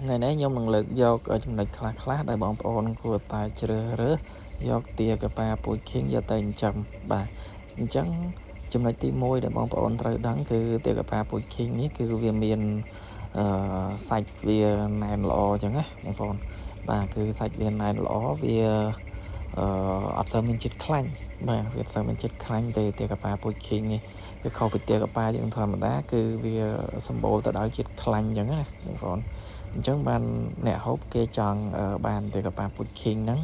ថ្ងៃនេះខ្ញុំនឹងលើកយកចំណុចខ្លះៗដែលបងប្អូនគួរតែជ្រើសរើសយកទាកាប៉ាពូជ King យកទៅចិញ្ចឹមបាទអញ្ចឹងចំណុចទី1ដែលបងប្អូនត្រូវដឹងគឺទាកាប៉ាពូជ King នេះគឺវាមានអឺសាច់វាណែនល្អអញ្ចឹងណាបងប្អូនបាទគឺសាច់វាណែនល្អវាអឺអត់សូវមានជាតិខ្លាញ់បាទវាអត់សូវមានជាតិខ្លាញ់ទេទាកាប៉ាពូជ King នេះវាខុសពីទាកាប៉ាយើងធម្មតាគឺវាសម្បូរទៅដោយជាតិខ្លាញ់អញ្ចឹងណាបងប្អូនអញ្ចឹងបានអ្នកហូបគេចង់បានទាកាប៉ាពូជ King ហ្នឹង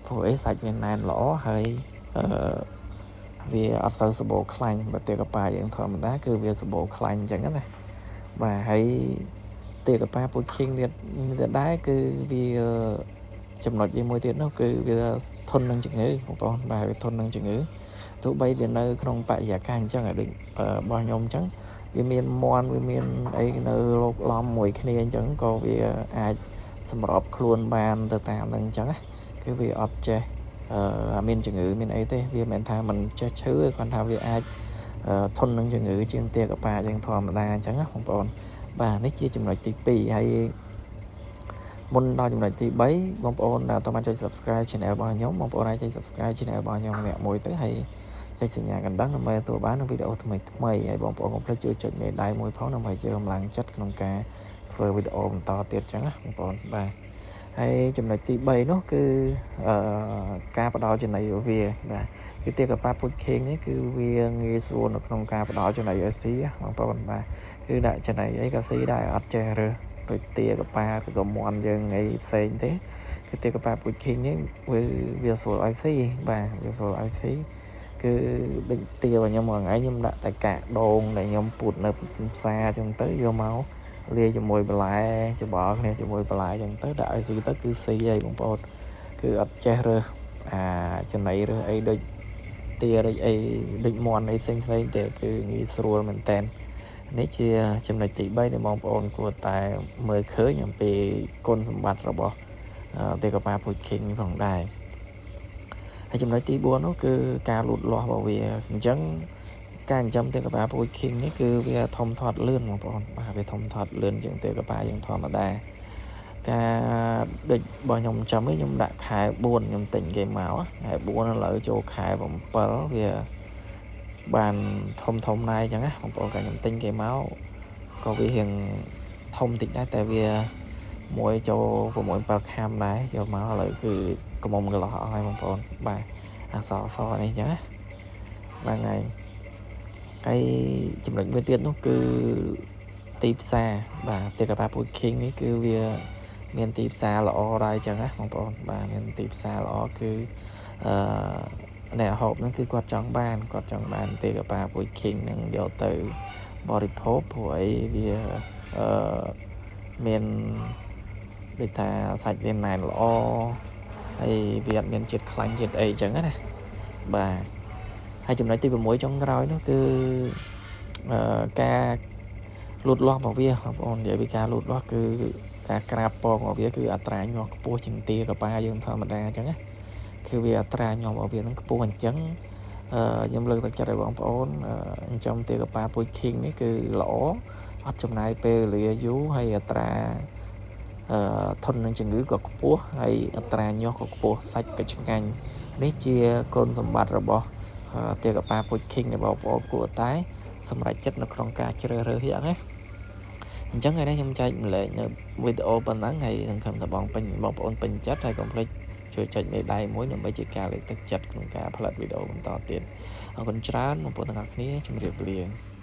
ព្រោះអីសាច់វាណែនល្អហើយអឺវាអត់សូវសម្បូរខ្លាញ់បើទាកាប៉ាយើងធម្មតាគឺវាសម្បូរខ្លាញ់អញ្ចឹងណាបាទហើយទាកាប៉ាពូជ King ទៀតទៀតដែរគឺវាចំណុចវាមួយទៀតនោះគឺវាធន់នឹងជំងឺបងប្អូនបាទវាធន់នឹងជំងឺទោះបីវានៅក្នុងបរិយាកាសអញ្ចឹងឲ្យដូចរបស់ខ្ញុំអញ្ចឹងវាមានមន់វាមានអីនៅលោកឡំមួយគ្នាអញ្ចឹងក៏វាអាចសម្របខ្លួនបានទៅតាមនឹងអញ្ចឹងណាគឺវាអត់ចេះអឺមានជំងឺមានអីទេវាមិនមែនថាมันចេះឈឺទេគ្រាន់ថាវាអាចធន់នឹងជំងឺជាងទាកាប៉ាជាងធម្មតាអញ្ចឹងណាបងប្អូនបាទនេះជាចំណុចទី2ហើយមុនដល់ចំណុចទី3បងប្អូនដែលអត់បានចុច Subscribe Channel របស់ខ្ញុំបងប្អូនអាចចុច Subscribe Channel របស់ខ្ញុំម្នាក់មួយទៅហើយចុចសញ្ញាកណ្ដឹងដើម្បីទទួលបាននូវវីដេអូថ្មីថ្មីហើយបងប្អូនកុំភ្លេចជួយចុចមេដៃមួយផងដើម្បីជាកម្លាំងចិត្តក្នុងការធ្វើវីដេអូបន្តទៀតចឹងណាបងប្អូនបាទហើយចំណុចទី3នោះគឺអឺការផ្ដល់ចំណីវាបាទគឺទាកាប៉ាពូជ King នេះគឺវាងាយស្រួលនៅក្នុងការផ្ដល់ចំណីឲ្យស៊ីបងប្អូនបាទគឺដាក់ចំណីអីក៏ស៊ីដែរអត់ចេះរើសដូចទាកាប៉ាឬក៏មន់យើងអីផ្សេងទេគឺទាកាប៉ាពូជ King នេះវាវាស្រួលឲ្យស៊ីបាទវាស្រួលឲ្យស៊ីគឺដូចទារបស់ខ្ញុំមួយថ្ងៃខ្ញុំដាក់តែកាកដូងដែលខ្ញុំពូតនៅផ្សារអញ្ចឹងទៅយកមកលាយជាមួយបន្លែច្បល់គ្នាជាមួយបន្លែអញ្ចឹងទៅដាក់ឲ្យស៊ីទៅគឺស៊ីហើយបងប្អូនគឺអត់ចេះរើសអាចំណីរើសអីដូចទាដូចអីដូចមន់អីផ្សេងផ្សេងទេគឺងាយស្រួលមែនតើនេះជាចំណុចទី3ដែលបងប្អូនគួរតែមើលឃើញអំពីគុណសម្បត្តិរបស់ទាកាប៉ាពូជ King ផងដែរហើយចំណុចទី4នោះគឺការលូតលាស់របស់វាអញ្ចឹងការចិញ្ចឹមទាកាប៉ាពូជ King នេះគឺវាធំធាត់លឿនបងប្អូនបាទវាធំធាត់លឿនជាងទាកាប៉ាយើងធម្មតាការដូចរបស់ខ្ញុំចាំខ្ញុំដាក់ខែ4ខ្ញុំទិញគេមកខែ4ឥឡូវចូលខែ7វាបានធំធំណែអញ្ចឹងណាបងប្អូនកាលខ្ញុំទិញគេមកក៏វារៀងធំតិចដែរតែវាមួយចូល6 7ខាំដែរយកមកឥឡូវគឺកមុំកន្លោះអស់ហើយបងប្អូនបាទអសសនេះអញ្ចឹងណាបាទថ្ងៃហើយចំណុចមួយទៀតនោះគឺទីផ្សារបាទទាកាប៉ាពូជ King នេះគឺវាមានទីផ្សារល្អដែរអញ្ចឹងណាបងប្អូនបាទមានទីផ្សារល្អគឺអឺអ្នកហូបហ្នឹងគឺគាត់ចង់បានគាត់ចង់បានទាកាប៉ាពូជ King ហ្នឹងយកទៅបរិភោគព្រោះអីវាអឺមានដូចថាសាច់វាណែនល្អហើយវាអត់មានជាតិខ្លាញ់ជាតិអីអញ្ចឹងណាបាទហើយចំណុចទី6ចុងក្រោយនោះគឺអឺការលូតលាស់របស់វាបងប្អូននិយាយពីការលូតលាស់គឺការក្រាបពងរបស់វាគឺអត្រាញាស់ខ្ពស់ជាងទាកាប៉ាយើងធម្មតាអញ្ចឹងណាគឺវាអត្រាញាស់របស់វានឹងខ្ពស់អញ្ចឹងអឺខ្ញុំលើកទឹកចិត្តឲ្យបងប្អូនចិញ្ចឹមទាកាប៉ាពូជ King នេះគឺល្អអត់ចំណាយពេលវេលាយូរហើយអត្រាអឺធន់នឹងជំងឺក៏ខ្ពស់ហើយអត្រាញាស់ក៏ខ្ពស់សាច់ក៏ឆ្ងាញ់នេះជាគុណសម្បត្តិរបស់ទាកាប៉ាពូជ King ដែលបងប្អូនគួរតែសម្រេចចិត្តនៅក្នុងការជ្រើសរើសយ៉ាងណាអញ្ចឹងថ្ងៃនេះខ្ញុំចែកម្លែកនៅវីដេអូប៉ុណ្ណឹងហើយសង្ឃឹមថាបងពេញបងប្អូនពេញចិត្តហើយកុំភ្លេចជួយចុចមេដៃមួយដើម្បីជាការលើកទឹកចិត្តក្នុងការផលិតវីដេអូបន្តទៀតអរគុណច្រើនបងប្អូនទាំងអស់គ្នាជម្រាបលា។